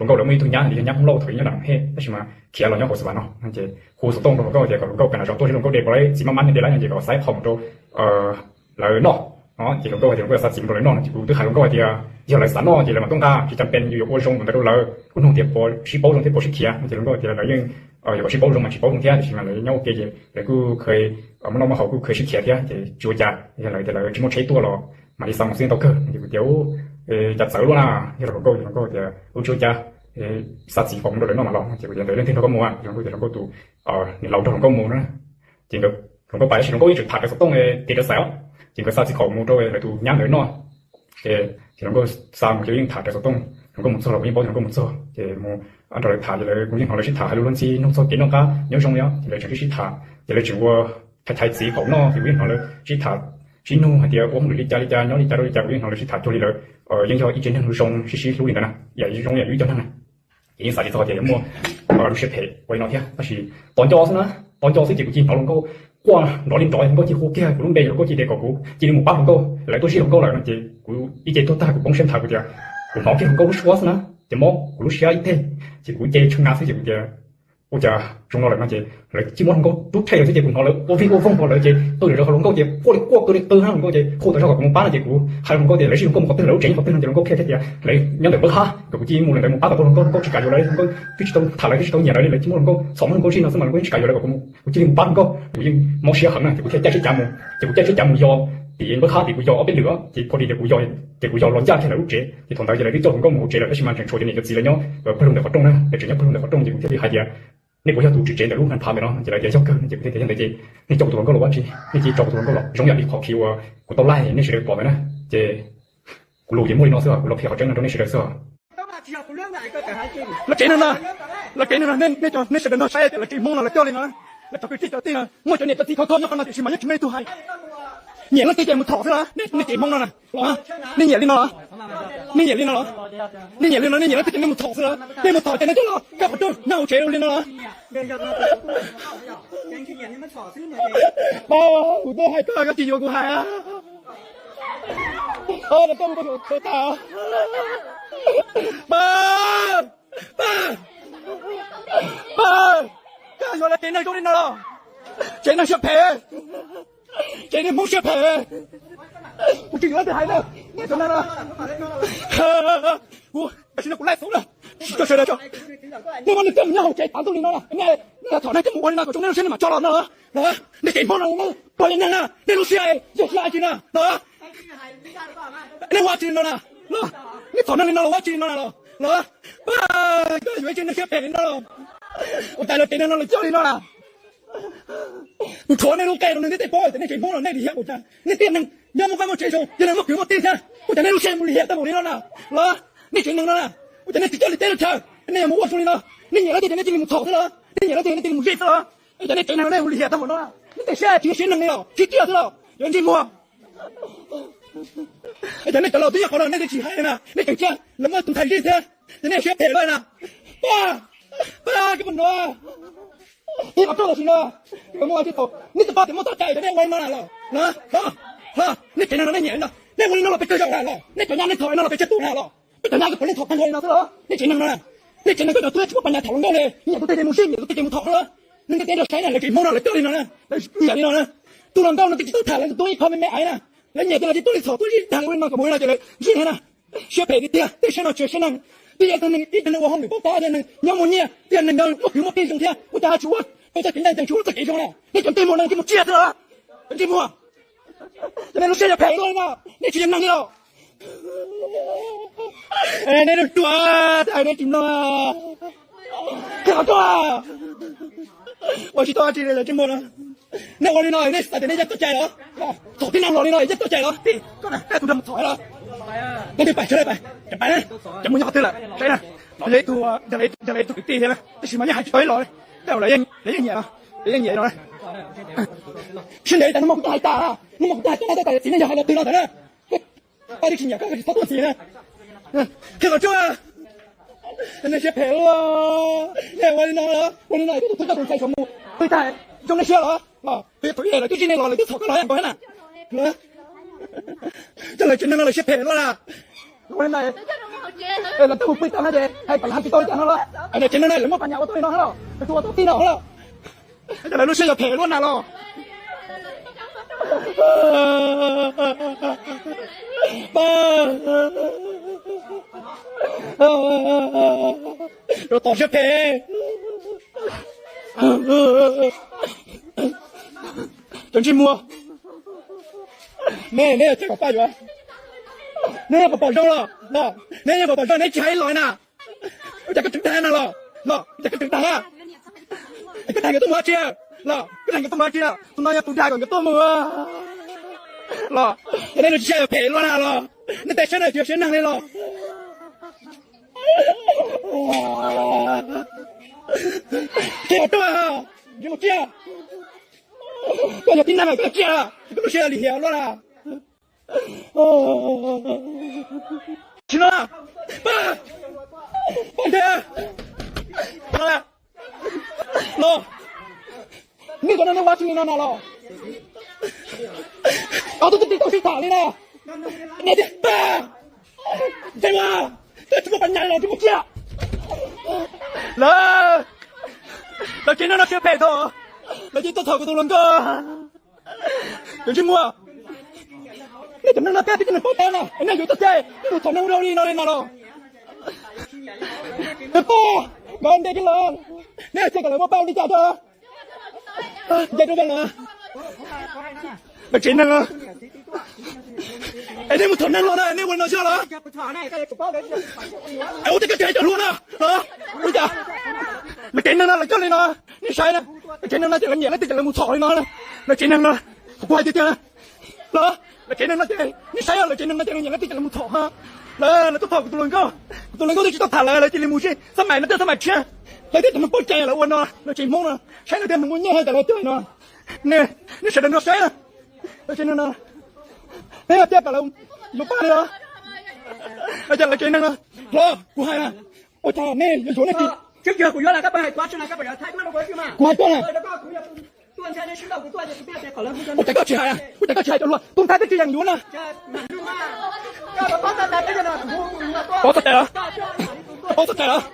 hluas nkauj lawv muaj ib tug nyab, yog nyab Hmoob Lauj thaum yog nram Hej tab sis mas khiav los nyob hauv Xav Vam no. Ces hu xov tooj rau hluas nkauj tias kom hluas nkauj pem nram zos tuaj seb hluas nkauj de puas tau txiv maj mab thiab de lab no ces kom xa ib qho mus rau lawv noj. Ces hluas nkauj hais tias hluas nkauj yuav xa txiv mus rau lawv noj no ces kuv twb hais hluas nkauj hais tias yog lawv xav noj ces lawv mam tuaj nqa, tsis tas pes yus yuav ua zoo ntawd rau lawv, kuj nug tias puas sib paub zoo thiab puas sib khiav no ces hluas nkauj tias lawv yeej, yog kom sib paub zoo mas tsis paub zoo thiab tiam sis mas lawv nyob ua ke ces lawv kuj kheev muaj noj muaj haus kuj kheev sib khiav thiab ces tsis ua cas, yog lawv tias lawv tsis muaj tsheb tuaj los mam li xa mus xwb tau kawg no ces kuv tias ub, cas txawv luaj na. Yog hluas nkauj, hluas nkauj tias ub tsis ua cas, xa txiv kom mus rau lawv noj mam los no ces kuv tias ntawd leej twg nrog koj mus? Hluas nkauj tias hluas nkauj tus niam laus nrog hluas nkauj mus na. Ces nkawd, hluas nkauj pas tab sis hluas nkauj yeej tseem tham raws xov tooj tias raws xaiv os, ces nkawd xa txiv kom mus rau lawv tus nyab ntawd noj. Ces hluas nkauj xa mus ces yeej tham raws xov tooj, hluas nkauj mus txog los kuv yeej paub hluas nkauj mus txog ces mus nrog lawv tham ces lawv kuj yeej hnov lawv sib tham hais lus luag ntxhi nug txog kev noj qab nyob zoo li os ces lawv tseem sib sib tham ces lawv tseem ua thaiv thaiv txiv kom noj ces kuv yeej hnov lawv sib tham, sib nug hais tias ua hauj lwm li cas li cas nyob li cas rau li cas kuv yeej hnov lawv sib tham cuag li lawv yeej yog ib tsev neeg zoo sib sib hlub li ntawd na, yam zoo yam yus ib co neeg na. Ces yeej xav tsis txog tias yuav muaj lub siab phem ua li no thiab tab sis tos nco xwb na, tos nco xwb ces kuv cia li hnov hluas nkauj quaj nrov li nrov, hluas nkauj cia li hu kiag kuv lub npe, hluas nkauj cia li tias kom kuv cia li mus pab hluas nkauj, lawv tuaj zib hluas nkauj lawm no ces kuv ib ce tuag tag kuv poob siab nthav kuv tias kuv hnov kiag hluas nkauj lub suab xwb na, ces mob kuv lub siab ib teg, ces kuv ce tshee na xwb ces kuv tias ua cas zoo no lawm no ces lawv cia li muab hluas nkauj rub rhe lawm xwb ces kuv hnov lawv ua vij ua voog rau lawv ces qw zom zaws hluas nkauj ces quaj li quaj qw li qw na, hluas nkauj ces hu tas zog kom kuv mus pab no ces kuv hais hluas nkauj tias lawv zib hluas nkauj mus qhov twg lawv lub tsev nyob qhov twg no ces hluas nkauj qhia kiag tias lawv nyob ntawm npawb hab kom kuv cia li mus lawm ntawd mus pab kom tau hluas nkauj, hluas nkauj tsis kam yuav lawv, hluas nkauj twb tsis tau tham lawv twb tsis tau nyiam lawv li, lawv cia li muab hluas nkauj txhom muab hluas nkauj zij no xwb mas hluas nkauj yeej tsis kam yuav lawv kom kuv cia li mus pab hluas nkauj, kuv yeej mob siab heev na ces kuv thiaj caij tsheb cav mus ces kuv caij tsheb cav mus yos tim npawb hab tim kuv yos ob peb lwm ces pha li tias kuv yos ces kuv yos los ncaj kiag lawv lub tsev ces thaum ntawd ces lawv twb coj hluas nkauj mus hauv tsev lawm tab sis mas tseem tshuav cov niam cov txiv lawv nyob pawg lug ntawm qhov rooj na, lawv tseem nyob pawg lug ntawm qhov rooj ces kuv thiaj li hais tias nej puas yog tus tswv tsev ntawm lub nphav ntawm no ces lawv tias yog kawg no ces kuv thiaj tias yog ntawd ces nej coj kuv tus hluas nkauj los ua dab tsi, nej cia li tso kuv tus hluas nkauj los zoo yam li qhov khi uas kuv tau laij nej sawv daws pom ntawd na. Ces kuv lus ces muaj li no xwb os, kuv los qhia qhov tseeb no rau nej sawv daws xwb os. Lawv tsev neeg no, lawv tsev neeg no nej, nej sawv daws nrog saib tias lawv tsev Hmoob no lawv coj li no, lawv cov kwv tij cov tij no muaj cov niam cov txiv khov kho nyob qhov no tiam sis mas yeej tsis muaj ib tug hais. Nyiam leej twg ces mus thom xwb los, nej tsev Hmoob no los, nej nyiam li no los, nej nyiam li no los, nej nyiam li no nej nyiam leej twg ces nej mus thom xwb los, nej mus thom ces nej coj los kaj qhov rooj nyob hauv tsev li no los. Pab, kuv twb hais koj, koj tsis yuav kuv hais. Pab, koj yuav tag. Pab, pab, pab, koj yuav lawv tsev neeg zoo li no los? Tsev neeg siab phem, tsev neeg Hmoob siab phem. Kuv tsis yuav leej twg hais na, nej tam no, kuv tam sim no kuv laij xauv na, tsis tso sawv daws tso. Nej muab nws coj mus nyob hauv tsev tav ntuj li no los, nej thom neeg coj mus ua li no kom zoo nej lub siab nej mam tso los no los? Nej tsev Hmoob no, nej ua li neeg na, nej lub siab yog siab dab tsi no los? Nej ua dab tsi li no na los? Nej thom neeg li no los ua dab tsi li no na los? Koj yuav ib tsev neeg siab phem li no los? Ua cas lawv tsev neeg no lawv coj li no na? Kuv tshuav nej lub qe rau nej tej paub tias nej tsev Hmoob no nej lim hiam ua cas. Nej tiaj neeg nyob muaj vaj muaj tsev zoo, yog neeg muaj kwv muaj tij thiab, ua cas nej lub siab mus lim hiam tau npaum li no na los? Nej tsev neeg no na, ua cas nej tsis coj li teb lub chaw, nej yuav mus ua zoo li no? Nej nyiam leej twg ces nej cia li mus thom xwb los? Nej nyiam leej twg nej cia li mus zij xwb los? Ua cas nej tsev neeg no nej ua lim hiam tau npaum no? Nej tej siab tsis yog siab neeg li los, siab tsiaj xwb los, yuav ntsej muag. Ua cas nej cov laus twb nyob qhov no nej twb tsis hais na, nej tseem cia lawv muab tus ntxhais zij thiab, ces nej siab phem lawm na. Pab, pab, koj puas hnov? Ib qhov rooj tam sim no, nej tsis paub tias muaj txoj cai, nej ua li no na los? Nej tsev neeg no nej nyiam li no, nej ua li no los pes tsawg zaus na los? Nej cov nyab nej thom li no los pes tsawg tus na los? Peb cov nyab koj puav leej thom tag nrho li no xwb los? Nej tsev neeg no, nej tsev neeg koj cov tub tsis muaj pas nyas thom hluas nkauj li, nyiam tus twg ces mus zij, nyiam tus twg ces mus thom xwb los? Nej ntiaj teb nrog saib na, lawv tsev Hmoob no lawv coj li no na, lawv nyiam li no na. Tus hluas nkauj no twb tsis tau tham lawv tus tub ib qho me me aiv na, lawv nyiam tias lawv cia tuaj li txhom tuaj zij tag li no kom mus li no ces lawv zij na. Siab phem li tiag, tej siab no tsis yog siab neeg. Twb yog ib tug neeg, ib tug neeg ua hauj lwm paub tab, yog neeg nyob muaj nyiaj, twb yog neeg muaj kwv muaj tij zoo thiab, ua cas tsis ua txoj kev ntseeg, tsis ua txoj kev zoo na? Nej cov ntsej muag no ntsej muag tsiaj xwb los? Ntsej muag, cov nej lub siab yog phem luaj li no, nej tsis yog neeg li los? Nej ruaj ruaj, nej tsis mloog. Qhia qhov tuaj, ua tsis tau dab tsi li lawm ntsej muag no. Nej ua li no nej xav tias nej yaj txoj cai los? Txhom tib neeg los li no yaj txoj cai los? Koj tus nrog mus txhom los? Leej twg pais, sawv daws pais, cov pais na, cov mus nyob qhov twg lawm saib na. Los yog ib tug, yog lawv ib tug kwv tij thiab na, tab sis mas yeej hais tsis tau ib los li. Tej zaum lawv yeej nyiam no, lawv yeej nyiam no na. Sib ntev tas no mas kuv twb hais tas, no mas kuv twb hais tas, txiv neej yog hais los twg los ntawd na. Pab twb tsis nyiam koj, koj tsis txhob tuaj txiv na. Qhia kom tsuag, nej siab phem luaj. Nej ua li no los, ua li no twb tus twg coj tus ntxhais saum mus, twb tag zoo nej siab los? Los twb thaum ib lawv twb zij nej los lawv twb txhom koj los yam nkaus thiab na. Coj lawv tsev neeg no lawv siab phem luaj na. Ua li no, Lawv twb mus pw tas no ces hais kom lawv hais tsis tau li cas no los? Niam tsev neeg no lawv muab pas nyas ua tau li no los, lawv ua tau tib no los? Cas lawv lub siab yuav phem luaj na los? Yuav tom siab phem. Cov ntsej muag, neb, neb yog tsis kom pab yuav, neb yeej pom zoo los los? Neb yeej pom zoo, neb tsis hais ib los na. Ua cas koj tseem dag no los? Los ua cas koj tseem dag? Koj dag nkawd tuaj mus dab tsi los? Koj dag nkawd tuaj mus dab tsi? Tus no yog tus dag kom nkawd tuaj mus los? Ces nej lub siab yuav phem luaj na los? Nej tej siab no tsis yog siab neeg li los? Tsis yog tuaj, tsis mus tsiaj. Koj yog tib neeg koj tsiaj, koj lub siab lim hiam luaj na. Tsis no, pab, pab nthe los. Nej cov no nej ua tsis li no na los? Ob tug twb tsis tau sib tham li na. Nej tias pab, nthe mas, koj tsis muaj pas nyas los tsis mus tsiaj. Lawv, lawv tsev neeg no siab phem thaum lawv cia tuaj txhaum kuv tus hluas nkauj. Cov ntsej muag, nej cov neeg no peb twb tsis paub cai na, nej yuav tuaj cai nej mus txhaum neeg ua luaj li no li no los? Nws pog, nkawd ntes kiag los, nej hais tias kom lawv muab pab ua li cas tuaj? Ntes rau lawv, lawv tsev neeg no. Es nej mus txhaum neeg los na, nej ua li no xwb los? Es ua cas koj tsis hais cov hluas no los? Ua cas lawv tsev neeg no lawv coj li no? Nej saib na, lawv tsev neeg no ces lawv nyiam leej twg ces lawv mus txhaum li no. Lawv tsev neeg no, kuv hais tiag tiag los, lawv tsev neeg no ces nej saib, lawv tsev neeg no ces lawv nyiam leej twg ces lawv mus txhaum ha. Lawv, lawv tuaj txhaum kuv tus hluas nkauj, kuv tus hluas nkauj twb tsis tau tham lawv, lawv cia li mus xwb, xab mais no twb xab mais tshiab. Lawv twb tsis paub cai lawv ua no, lawv tsev Hmoob no, saib lawv twb mus nyiaj hais tias lawv coj li no. Nej, nej sawv daws no saib na, lawv tsev neeg no, nej tias kom lawv yuav pab li los? Ua cas lawv tsev neeg no, los kuv hais na, ua cas nej yuav yuav nej tsis, kuv hais tuaj na. Ua cas koj tsis hais, ua cas koj tsis hais cov hluas, tus ntxhais twb tsis yeem yuav na. Paub txoj cai los? Koj paub txoj cai los?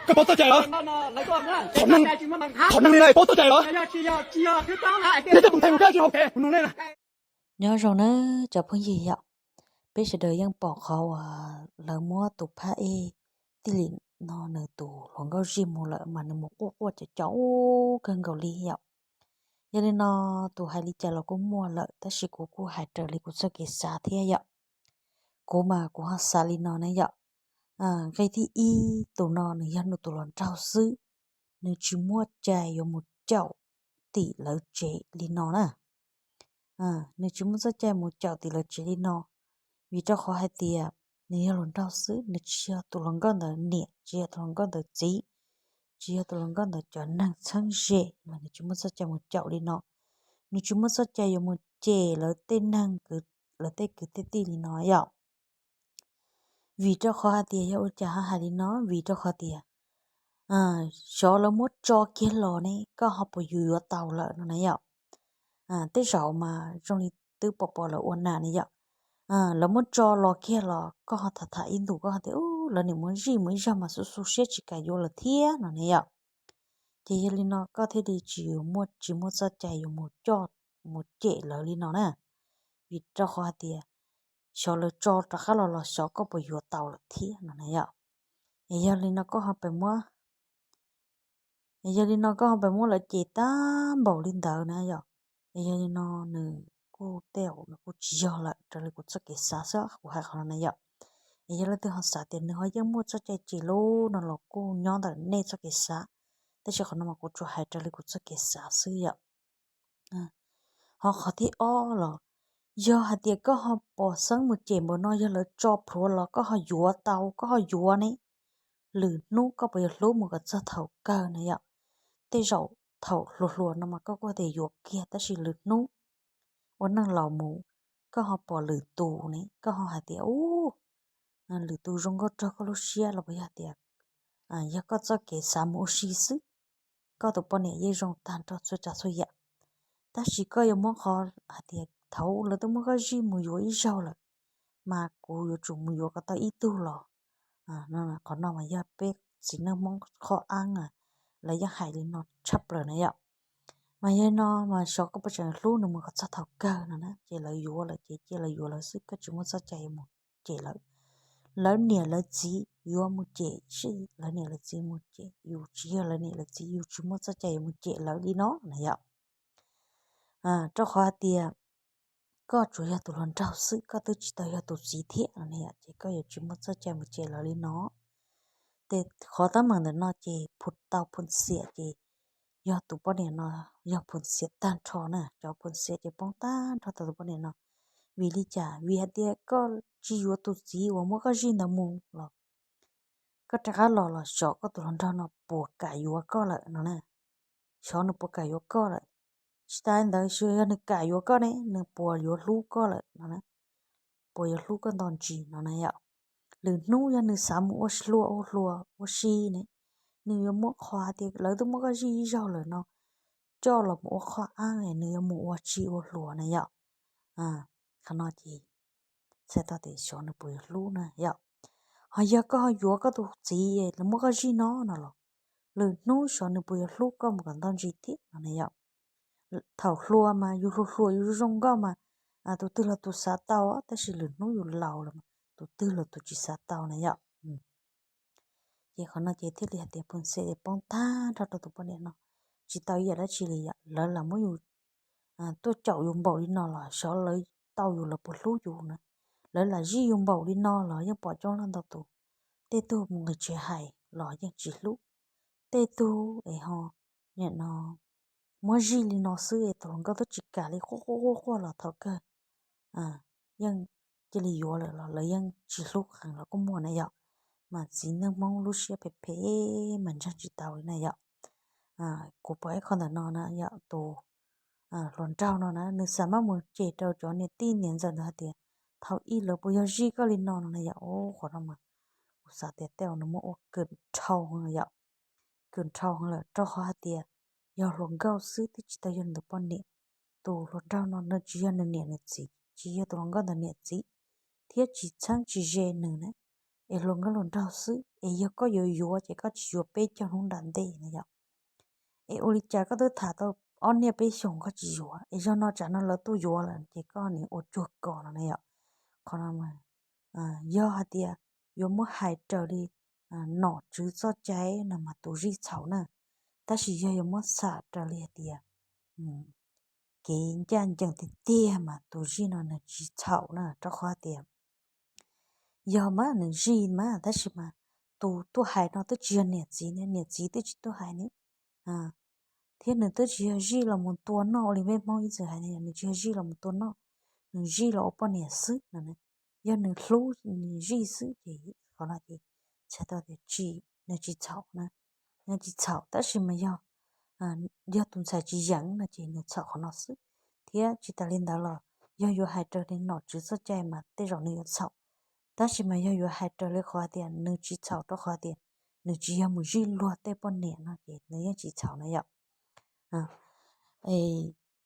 Koj paub txoj cai los? Thaum neeg li no paub txoj cai los? Nej coj tus ntxhais mus peb tsis haus kev kuv nug nej na. Nyob zoo na cov phooj ywg yom, peb sawv daws yeej pom qhov uas lawv muab tus phab ej tij li no nws tus hluas nkauj zij mus lawm mas nws mus quaj quaj cov caum kawg nkaus li yom. Yog li no tus hais li cas los kuj muaj lawm tab sis kuv kuj hais raws li kuv txoj kev xav thiab yom. Kuv mas kuv ho xav li no na yom. Nqe thib ib, tus no nws yog nws tus hluas nraug xwb, nws tsis muaj cai yuav mus caum tim lawv tsev li no na. Nws tsis muaj txoj cai mus caum tim lawv tsev li no, vim rau qhov hais tias nws yog hluas nraug xwb, nws tsis yog tus hluas nkauj ntawd niam, tsis yog tus hluas nkauj ntawd txiv, tsis yog tus hluas nkauj ntawd cov neeg txheeb ze mas nws tsis muaj txoj cai mus caum li no. Nws tsis muaj txoj cai yuav mus cem lawv tej neeg, lawv tej kwv tej tij li no yom. Vim rau qhov hais tias yog ua cas ho hais li no, vim rau qhov tias xyov lawv muab tso kiag los ne koj ho puas yuav yuav tau lawm no na yom. Tej zaum mas zoo li twb pom pom lawv ua nas ne yom. Lawv muab tso los kiag los koj ho tham tham ib ntus koj ho tias lawv niam muab zij mus ib zaug mas xub xub siab tsis kam yuav lawm thiab no ne yom. Ces yog li no koj thiaj li tsis muaj, tsis muaj txoj cai yuav mus coj, mus cem lawv li no na. Vim rau qhov hais tias xyov lawv tso rov qab los los xyov koj puas yuav tau lawm thiab no na yom. Es yog li no koj ho pes muab, es yog li no koj ho pes muab lawv cem tag npaum li ntawd na yom. Es yog li no nws kuj tej zaum nws kuj tsis yog lawm raws li kuv txoj kev xav xwb kuv hais qhov no na yom. Es yog leej twg ho xav tias nws ho yeej muaj txoj cai cem lub no los kuj nyob ntawm nej txoj kev xav, tab sis qhov no mas kuv tsuas hais raws li kuv txoj kev xav xwb yom. Ho qhov thib ob los, yog hais tias koj ho pom xeeb mus cem npaum no yog lawv tso plhuav los koj ho yuav tau, koj ho yuav ne, lwm hnub koj puas yuav hlub mus kom txog thaum kawg na yom. Tej zaum thaum hluas hluas no mas koj kuj tias yuav kiag tab sis lwm hnub ua neej laus mus, koj ho pom lwm tus ne koj ho hais tias u, lwm tus zoo nkauj raug koj lub siab los puas yog tias yog koj txoj kev xav mus ua si xwb, koj tus poj niam yeej zoo tag nrho txhua tsav txhua yam. Tab sis koj yuav muab qhov hais tias thaum lawv twb muab koj zij mus yuav ib zaug lawm, mas kuv yuav tsum mus yuav kom tau ib tug los Qhov no mas yog peb txiv neej Hmoob qhov aab, lawv yeej hais li no tshaj plaws na yom. Mas yog li no mas xyov koj puas tseem hlub nws mus kom txog thaum kawg no na, ces lawv yuav lawm ces cia lawv yuav lawv xwb, koj tsis muaj txoj cai yuav mus cem lawv. Lawv niam lawv txiv yuav mus cem xwb, lawv niam lawv txiv mus cem, yus tsis yog lawv niam lawv txiv, yus tsis muaj txoj cai yuav mus cem lawv li no na yom. Rau qhov hais tias koj tsuas yog tus hluas nraug xwb, koj twb tsis tau yog tus txiv thiab no na yom, ces koj yuav tsis muaj txoj cai mus cem lawv li no. Ces qhov teeb meem ntawm no ces phu tau phoo xiam ces yog tus poj niam no yog phoo xiam tag nrho na, cov phoo xiam ces poob tag nrho tau tus poj niam no. Vim li cas? Vim hais tias koj tsis yuav tus txiv uas muab koj zij ntawd mus los koj rov qab los los xyov koj tus hluas nraug no puas kam yuav koj lawm no na. Xyov nws puas kam yuav koj lawm. Tsis tas li ntawd xyov yog nws kam yuav koj ne, nws puas yuav hlub koj lawm no na, puas yuav hlub koj nto ntsis no na yom. Lwm hnub yog nws xav mus ua hluas ua hluas ua si ne, nws yuav muab qhov hais tias lawv twb muab koj zij ib zaug lawm no coj los mus ua qhov aab, nws yuav mus ua si ua hluas na yom. Qhov no ces txhais tau tias xyov nws puas yuav hlub na yom. Ho yog koj yuav koj tus txiv los muab koj zij no no los, lwm hnub xyov nws puas yuav hlub koj mus kom nto ntsis thiab no na yom. Thaum hluas mas yus hluas hluas yus zoo nkauj mas tus twg los tus xav tau, tab sis lwm hnub yus laus lawm tus twg los tus tsis xav tau na yom. Ces qhov no ces thiaj li hais tias phoo xiam poob tag nrho rau tus poj niam no, tsis tau ib yam dab tsi li yom. Lawv lam muab yus tuaj caum yus npaum li no los xyov lawv tau yus lawv puas hlub yus na. Lawv lam zij yus npaum li no los yeej pom coob leej ntau tus, tej tug mus nqis tsev hais los yeej tsis hlub, tej tug es ho nim no muab zij li no xwb es tus hluas nkauj twb tsis kam li, quaj quaj quaj quaj los thaum kawg yeej cia li yuav lawm los lawv yeej tsis hlub qees los kuj muaj na yom. Mas txiv neej Hmoob lub siab phem phem mas ntseeg tsis tau li na yom. Kuv pom ib qho ntawm no na yom, tus hluas nraug no na nws xav maj mus cem rau cov niam tij niam ntxawm ntawd hais tias thaum ub lawv puas yog zij koj li no no na yom. Qhov no mas kuv xav tias tej zaum nws muab ua kawg dhau yom, kawg dhau lawm rau qhov hais tias yog hluas nkauj xwb twb tsis tau yog nws tus poj niam. Tus hluas nraug no nws tsis yog nws niam nws txiv, tsis yog tus hluas nkauj ntawd niam txiv, thiab tsis txheeb tsis ze nws na. Es hluas nkauj hluas nraug xwb, es yog koj yuav yuav ces koj tsis yuav peb caug hnub nram ntej na yom. Es ua li cas koj twb tham tau ob niaj peb xyoos koj tsis yuav, es yog no tsam no lawv tuaj yuav lawm ces koj nim ua cuag ko no na yom. Qhov no yog hais tias yuav muab hais raws li nom tswv txoj cai no mas tus zij txhaum na, tab sis yog yuav muab xam raws li hais tias kev ncaj ncees tiag tiag mas tus zij no nws tsis txhaum na, rau qhov tias yog mas nws zij mas tab sis mas tus tuaj hais no twb tsis yog niam txiv ne, niam txiv twb tsis tuaj hais ne, thiab nws twb tsis yog zij los mus tua noj ua li peb Hmoob ib txwm hais, nws tsis yog zij los mus tua noj, nws zij los ua poj niam xwb no. Yog nws hlub nws zij xwb ces qhov no ces txhais tau tias tsis, nws tsis txhaum na, nws tsis txhaum, tab sis mas yog yog tus ntxhais tsis yeem no ces nws txhaum qhov no xwb. Thiab tsis tas li ntawd los yog yuav hais raws li nom tswv txoj cai mas tej zaum nws yuav txhaum, tab sis mas yog yuav hais raws li qhov tias nws tsis txhaum rau qhov tias nws tsis yog mus zij luag tej poj niam no ces nws yeej tsis txhaum na yom.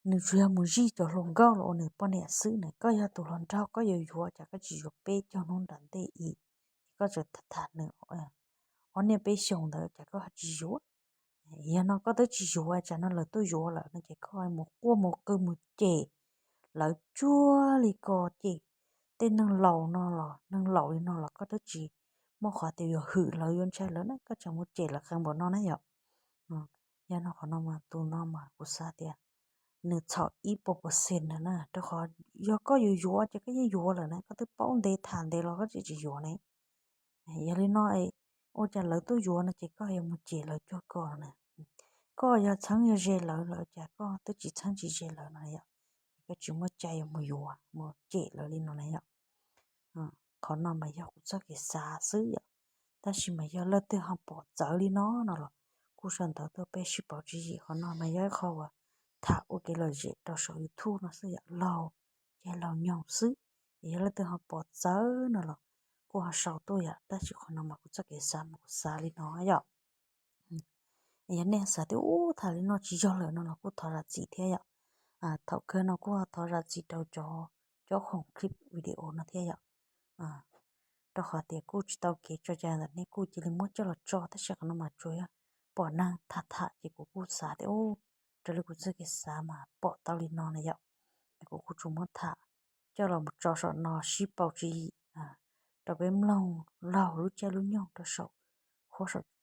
Nws tsuas yog mus zij cov hluas nkauj los ua nws poj niam xwb na. Koj yog tus hluas nraug koj yuav yuav cas koj tsis yuav peb caug hnub nram ntej i, es koj tseem tham nws ob niaj peb xyoos ntawd cas koj ho tsis yuav. Yog no koj twb tsis yuav tsam no lawv tuaj yuav lawm no ces koj mus quaj mus qw mus cem lawv tsuag li ko ces tej neeg laus no los neeg laus li no los koj twb tsis muaj qhov tias yuav hwm lawv yuav ntshai lawv na, koj tseem mus cem lawv qee npaum no na yom. Yog no qhov no mas tus no mas kuv xav tias nws txhaum ib puas percent na, rau qhov yog koj yuav yuav ces koj yeej yuav lawm na, koj twb paub ntev tham ntev los koj tseem tsis yuav ne. Yog li no ua cas lawv tuaj yuav no ces koj yuav mus cem lawv cuag ko na. Koj yog txheeb yog ze lawv lawm cas koj twb tsis txheeb tsis ze lawv no yom, ces koj tsis muaj cai yuav mus yuav mus cem lawv li no na yom. Qhov no mas yog kuv txoj kev xav xwb yom, tab sis mas yog leej twg ho pom txawv li no no los kuj sau ntawv tuaj peb sib pauv tswv yim. Qhov no mas yog ib qho uas tham ua kev lom zem rau saum YouTube no xwb yom, laug ces laug nyoog xwb. Yog leej twg ho pom txawv no los kuj ho sau tuaj yom, tab sis qhov no mas kuv txoj kev xav mas kuv xav li no yom. Yog nej xav tias ub tham li no tsis yog lawm no los kuj thov zam txim thiab yom. Thaum kawg no kuj thov zam txim rau cov, cov khoom clip video no thiab yom. rau qhov tias kuj tsis tau kev tso cai ntawm nej kuj cia li muab coj los tso, tab sis qhov no mas tsuas yog pom neeg tham tham ces kuv kuj xav tias u, raws li kuv txoj kev xav mas pom tau li no na yom. Kuv kuj tsuas muab tham coj los tso saum no sib pauv tswv yim rau peb mloog laug lub caij lub nyoog rau saum huab saum